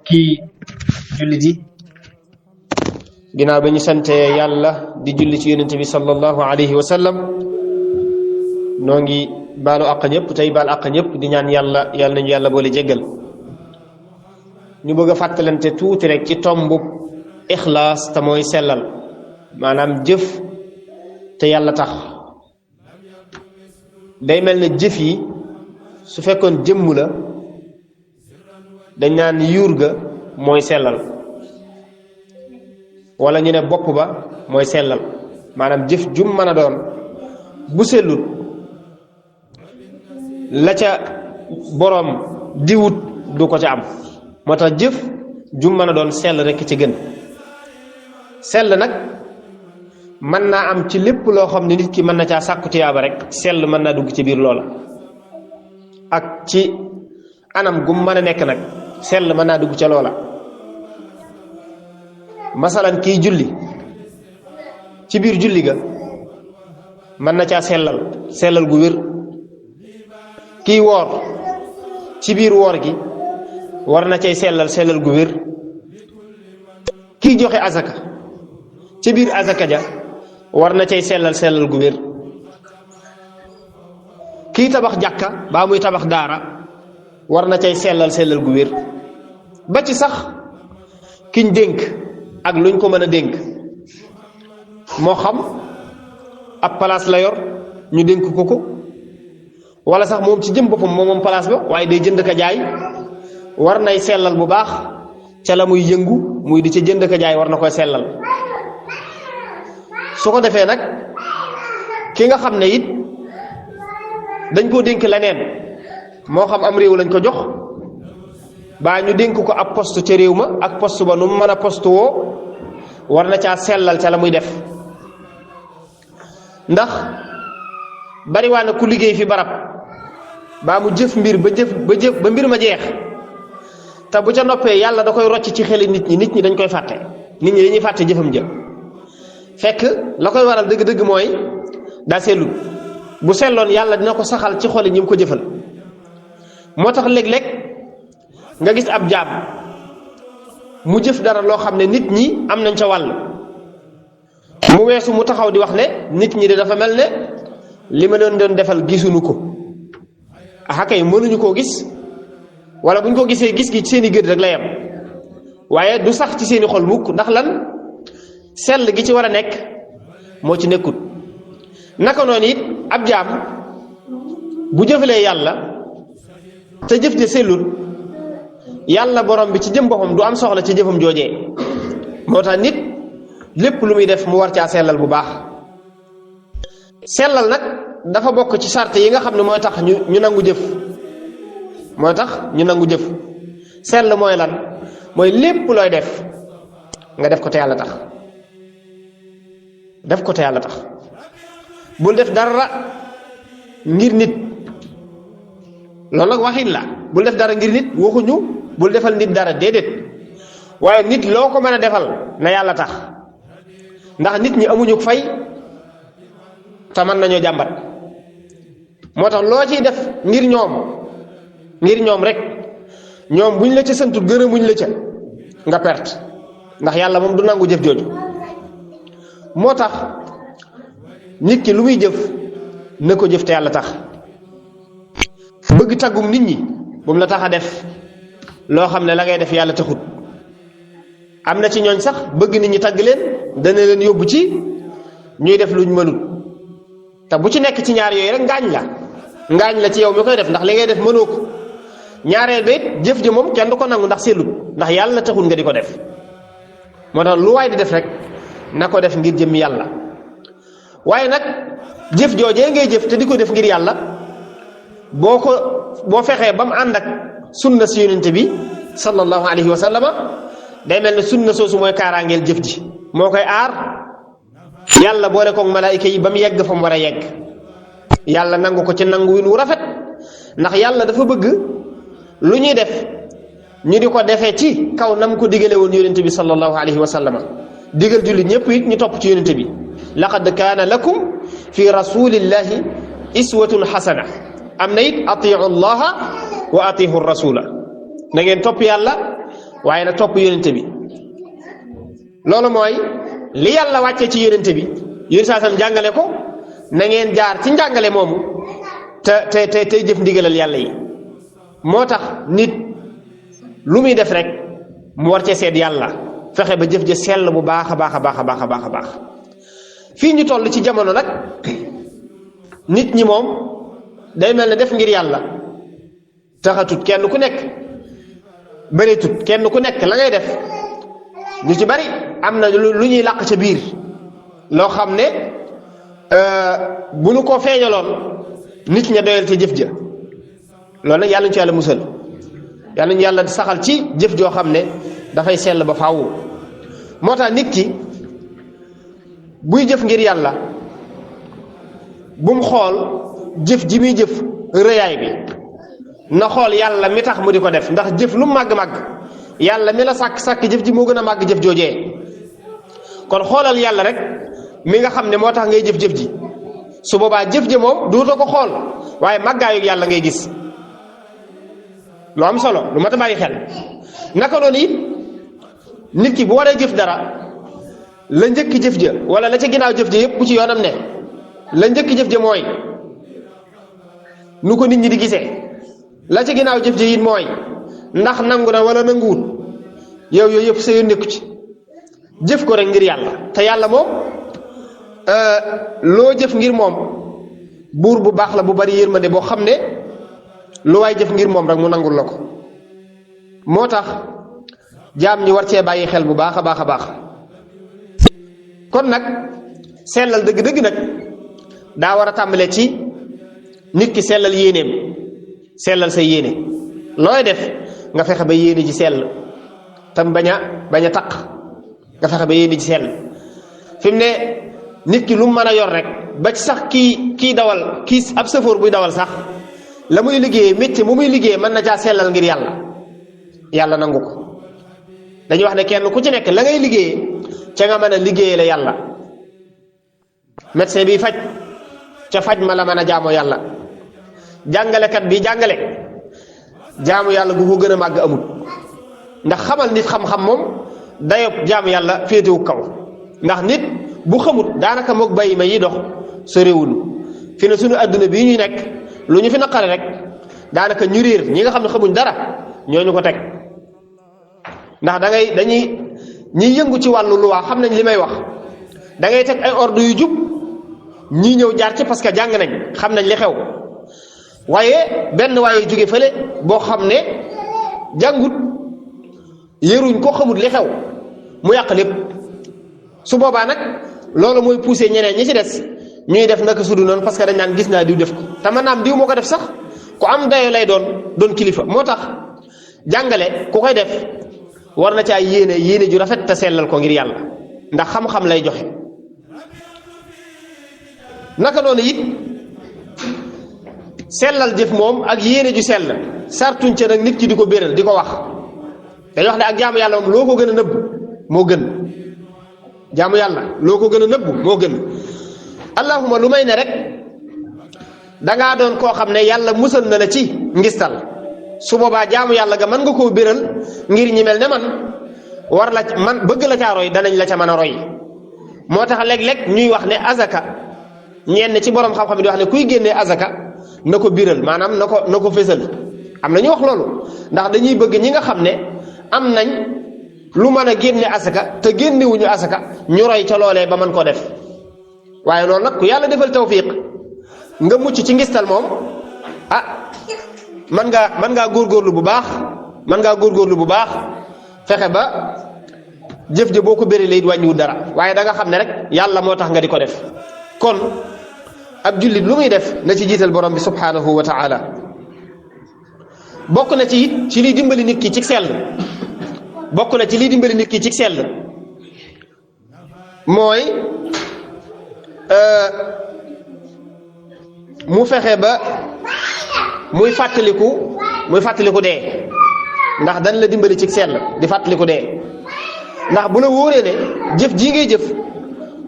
mbokki jullit yi ginnaaw ba ñu sante yàlla di julli ci yonente bi sallallahu alayhi wa sallam noo ngi baalu àq ñëpp tey baal àq ñëpp di ñaan yàlla nañu yàlla boole jéggal ñu bëgg a fàttalante tuuti rek ci tombu ixlaas te mooy sellal maanaam jëf te yàlla tax day mel ne jëf yi su fekkoon jëmm la dañ naan yuur ga mooy sellal wala ñu ne bopp ba mooy sellal maanaam jëf jum mën a doon bu sellut la ca boroom diwut du ko ca am moo tax jëf jum mën a doon sell rekk ci gën sell nag mën naa am ci lépp loo xam ne nit ki mën na caa sàkku tiyaaba rek sell mën naa dugg ci biir loola ak ci anam gum mën a nekk nag sell mën naa dugg ca loola masalan kiy julli ci biir julli ga mën na caa sellal gu wér kiy woor ci biir woor gi war na cay sellal gu wér kiy joxe azaka ci biir azaka ja war na cay sellal gu wér kiy tabax jàkka baa muy tabax daara war na cay sellal gu wér ba ci sax kiñ dénk ak luñ ko mën a dénk moo xam ab place la yor ñu dénk ko wala sax moom ci jëm boppam moom place ba waaye day jënd ka jaay war nay sellal bu baax ca la muy yëngu muy di ca jënd ka jaay war na koy sellal su ko defee nag ki nga xam ne it dañ koo dénk leneen moo xam am réew lañ ko jox baa ñu dénk ko ab poste ca réew ma ak poste ba nu mu mën a poste woo war na caa sellal ca la muy def ndax bari waa na ku liggéey fi barab baa mu jëf mbir ba mbir ma jeex te bu ca noppee yàlla da koy rocc ci xeli nit ñi dañ koy fàtte nit ñi dañuy fàtte jëfam jë fekk la koy waral dëgg-dëgg mooy daa sellut bu selloon yàlla dina ko saxal ci xoli ñi mu ko jëfal moo tax léeg-léeg nga gis ab jaam mu jëf dara loo xam ne nit ñi am nañ ca wàll mu weesu mu taxaw di wax ne nit ñi de dafa mel ne li ma doon defal gisuñu ko kay mënuñu koo gis wala buñ ko gisee gis gi ci seeni gët rek la yem waaye du sax ci seeni xol mukk ndax lan sell gi ci war a nekk moo ci nekkut naka noonu it ab jaam bu jëfalee yàlla te jëf ja sellul yàlla borom bi ci jëm boppam du am soxla ci jëfam joojee moo tax nit lépp lu muy def mu war caa sellal bu baax sellal nag dafa bokk ci sart yi nga xam ne mooy tax ñu nangu jëf sell mooy lan mooy lépp looy def nga def ko te yàlla tax bul def dara ngir nit loolu nag waxin la bul def dara ngir nit waxuñu bul defal nit dara déedéet waaye nit loo ko mën a defal na yàlla tax ndax nit ñi amuñu fay te mën nañoo jàmbat moo tax loo ciy def ngir ñoom rek ñoom buñ la ca santu gërëmuñ la ca nga perte ndax yàlla moom du nangu jëf jooju moo tax nit ki lu muy jëf na ko jëf te yàlla tax bëgg taggum nit ñi bu mu la tax a def loo xam ne la ngay def yàlla taxut am na ci ñooñ sax bëgg nit ñi tagg leen dana leen yóbbu ci ñuy def luñ mënut te bu ci nekk ci ñaar yooyu rek ngaañ la ci yow mi koy def ndax li ngay def mënoo ko ñaareel ba it jëf ji moom kenn du ko nangu ndax sellut ndax yàlla taxul nga di ko def moo tax lu waay di def rek na ko def ngir jëm yàlla waaye nag jëf joojee ngay jëf te di ko def ngir yàlla boo fexee ba mu ànd ak sunna si yonente bi sallallahu alayhi wa sallama day mel ne sunna soosu mooy kaaraangeel jëf ji moo koy aar yàlla boole koog malaayika yi ba mu yegg fa mu war a yegg yàlla nangu ko ci nangu wi nu rafet ndax yàlla dafa bëgg lu ñuy def ñu di ko defee ci kaw nam ko digale woon yonente bi sallallahu alayhi wa sallama digal jullit ñëpp it ñu topp ci yonente bi laqad kaana lakum fi rasulillahi iswatun xasana am na it atiu llaha wa atiu rasula na ngeen topp yàlla waaye nag topp yonente bi loolu mooy li yàlla wàccee ci yonente bi yéen saa sam jàngale ko na ngeen jaar ci njàngale moomu te jëf ndigalal yàlla yi moo tax nit lu muy def rek mu war cee seet yàlla fexe ba jëf ja sell bu baax a baax a baax a baax a baax a baax fii ñu toll ci jamono nag nit ñi moom day mel ne def ngir yàlla taxatut kenn ku nekk bëreetut kenn ku nekk la ngay def ñu ci bari am na lu ñuy làq ca biir loo xam ne bu nu ko feeñaloon nit ña doyal ca jëf ja loolu nag yàlla ñu ci yàlla musal yàlla ñu yàlla saxal ci jëf joo xam ne dafay sell ba faaw moo tax nit ki buy jëf ngir yàlla bu mu xool jëf ji muy jëf rëyaay bi na xool yàlla mi tax mu di ko def ndax jëf lu màgg-màgg yàlla mi la sàkk jëf ji moo gën a màgg jëf joojee kon xoolal yàlla rek mi nga xam ne moo tax ngay jëf-jëf ji su boobaa jëf ji moom duutoo ko xool waaye màggaayug yàlla ngay gis lu am solo lu mat a bàyyi xel naka noonu it nit ki bu waree jëf dara la njëkk jëf ja wala la ca ginnaaw jëf ja yépp bu ci yoonam ne la njëkk jëf ja mooy nu ko nit ñi di gisee la ca ginnaaw jëf ja it mooy ndax nangu na wala nanguwut yow yooyu yëpp sa yoon nekku ci jëf ko rek ngir yàlla te yàlla moom loo jëf ngir moom buur bu baax la bu bari yërmande boo xam ne lu waay jëf ngir moom rek mu nangul la ko moo tax jaam ñi war cee bàyyi xel bu baax a baax a baax kon nag sellal dëgg-dëgg nag daa war a tàmbalee ci nit ki sellal yéeneem sellal sa yéene looy def nga fexe ba yéene ji sell tam bañ a taq nga fexe ba yéene ji sell fi mu ne nit ki lu mu mën a yor rek ba ci sax kii dawal kii ab sëfoor buy dawal sax la muy liggéeyee métier mu muy liggéeyee mën na caa sellal ngir yàlla nangu ko dañuy wax ne kenn ku ci nekk la ngay liggéeyee ca nga mën a liggéeyee la yàlla médecin bi faj ca faj ma la mën a jaamoo yàlla jàngalekat bi jàngale jaamu yàlla gu ko gën a màgg amul ndax xamal nit xam-xam moom dayob jaamu yàlla féetewu kaw ndax nit bu xamut daanaka moog bàyyi ma yi dox sorewul fi ne suñu adduna bii ñuy nekk lu ñu fi naqare rek daanaka ñu réer ñi nga xam ne xamuñ dara ñooñu ko teg ndax dañuy ñiy yëngu ci wàllu luwaa xam nañ li may wax da ngay teg ay ordre yu jub ñii ñëw jaar ci parce que jàng nañ xam nañ li xew waaye benn waaye jóge fële boo xam ne jàngut yëruñ ko xamut li xew mu yàq lépp su boobaa nag loolu mooy pousser ñeneen ñi ci des ñuy def naka sudu noonu parce que dañ naan gis naa diw def ko te man naam diw moo ko def sax ku am dayo lay doon kilifa moo tax jàngale ku koy def war na caa yéene ju rafet te sellal ko ngir yàlla ndax xam-xam lay joxe naka noonu it sellal jëf moom ak yéene ju sell sartuñ ca nag nit ki di ko béral di ko wax dañuy wax ne ak jaamu yàlla moom loo ko gën a nëbb moo gën jaamu yàlla loo ko gën a nëbb moo gën allahuma lu may ne rek dangaa doon koo xam ne yàlla musal na la ci ngistal su boobaa jaamu yàlla ga mën nga koo béral ngir ñi mel ne man bëgg la caa roy danañ la ca mën a roy moo tax léeg-léeg ñuy wax ne azaka ñenn ci borom xam-xam di wax ne kuy génnee azaka na ko biral maanaam na ko fésal am na ñu wax loolu ndax dañuy bëgg ñi nga xam ne am nañ lu mën a génne asaka te génnewuñu asaka ñu roy ca loolee ba mën ko def waaye loolu nag ku yàlla defal tawfiq nga mucc ci ngistal moom mën ngaa góorgóorlu bu baax fexe ba jëf ja boo ko béralee it wàññiwul dara waaye da nga xam ne rek yàlla moo tax nga di ko def kon ab jullit lu muy def na ci jiital borom bi subhanahu wa ta'ala bokk na ci it ci liy dimbali nit ki ci sell mooy mu fexe ba muy fàttaliku dee ndax dañ la dimbali ci sell di fàttaliku dee ndax bu la wóoree ne jëf jii ngay jëf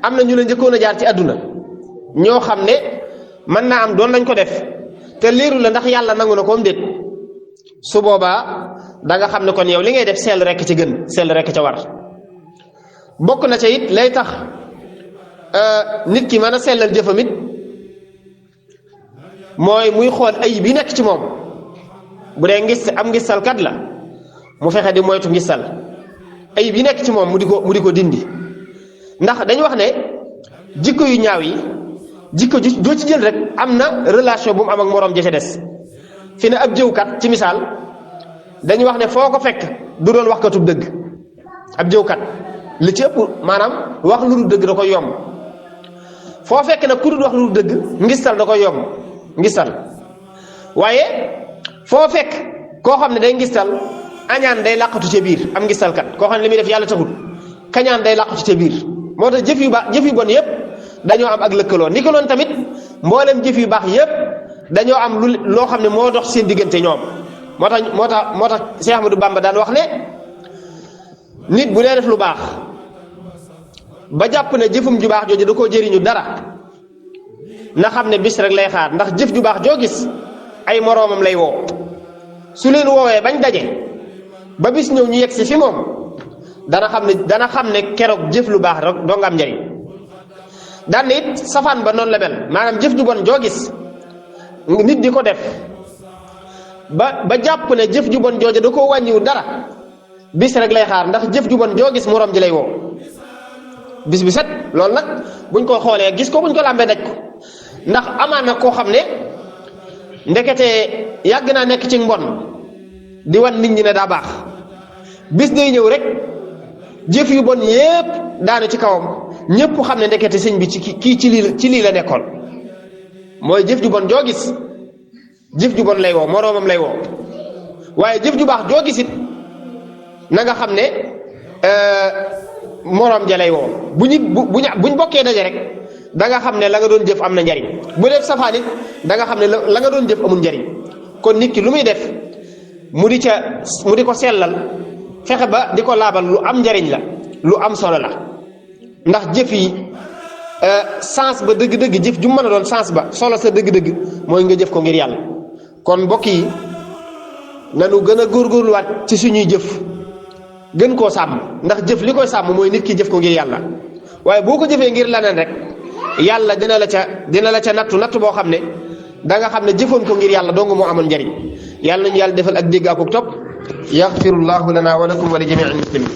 am na ñu la njëkkoon a jaar ci àdduna ñoo xam ne mën naa am doon lañ ko def te leeru la ndax yàlla nangu na koom déet su boobaa da nga xam ne kon yow li ngay def sell rekk ci gën sell rekk ca war. bokk na ca it lay tax nit ki mën a sellal jëfam it mooy muy xool ayib bi nekk ci moom. bu dee am ngistalkat la mu fexe di moytu ngistal ayib yi nekk ci moom mu di ko dindi. ndax dañu wax ne jikko yu ñaaw yi jikko joo ci jël rek am na relation bu mu am ak moroom ja ca des. fi ne ab jëwkat ci misaal dañu wax ne foo ko fekk du doon wax katub dëgg. ab jëwkat li ci ëpp maanaam wax lu dul dëgg da koy yomb. foo fekk nag ku dul wax lu dul dëgg ngistal da koy yomb ngistal. waaye foo fekk koo xam ne day ngistal añaan day làqatu ca biir am ngistalkat koo xam ne li muy def yàlla taxul kañaan day làqatu ca biir. moo tax jëf yu bon yépp dañoo am ak lëkkaloo ni ko noonu tamit mboolem jëf yu baax yépp dañoo am loo xam ne moo dox seen diggante ñoom. moo tax Cheikh Ahmadou Bamba daan wax ne nit bu dee def lu baax ba jàpp ne jëfum ju baax jooju da koo jëriñu dara na xam ne bis rek lay xaar. ndax jëf ju baax joo gis ay moroomam lay woo su leen woowee bañ daje ba bis ñëw ñu yegg si fi moom dana xam ne keroog jëf lu baax rek doo nga am njariñ. daan it safaan ba noonu la mel maanaam jëf ju bon joo gis nit di ko def ba jàpp ne jëf ju bon jooju da koo wàññiwu dara bis rek lay xaar. ndax jëf ju bon joo gis moroom ji lay woo bis bi set. loolu nag buñ ko xoolee gis ko buñ ko làmbee daj ko. ndax amaan na koo xam ne ndekete yàgg naa nekk ci mbon di wan nit ñi ne daa baax bis day ñëw rek jëf yu bon yépp daanu ci kawam ñépp xam ne ndekete sëñ bi kii ci lii la nekkoon. mooy jëf ju bon joo gis jëf ju bon lay woo moroomam lay woo. waaye jëf ju baax joo gis it na nga xam ne moroom ja lay woo. buñ bokkee daje rek da nga xam ne la nga doon jëf am na njariñ. bu def safaan it da nga xam ne la nga doon jëf amul njariñ. kon nit ki lu muy def mu di ko sellal fexe ba di ko laabal lu am njariñ la lu am solo la. ndax jëf yi sens ba dëgg-dëgg jëf ju mën a doon sens ba solo sa dëgg-dëgg mooy nga jëf ko ngir yàlla. kon mbokk yi nanu gën a góorgóorluwaat ci suñuy jëf gën koo sàmm. ndax jëf li koy sàmm mooy nit ki jëf ko ngir yàlla. waaye boo ko jëfee ngir leneen rek yàlla dina la ca nattu boo xam ne da nga xam ne jëfoon ko ngir yàlla dong moo amoon njariñ. yàlla nañu yàlla defal ak dégg ak topp. yaxfirullahu lana wa lakum wa li jamiil muslimin.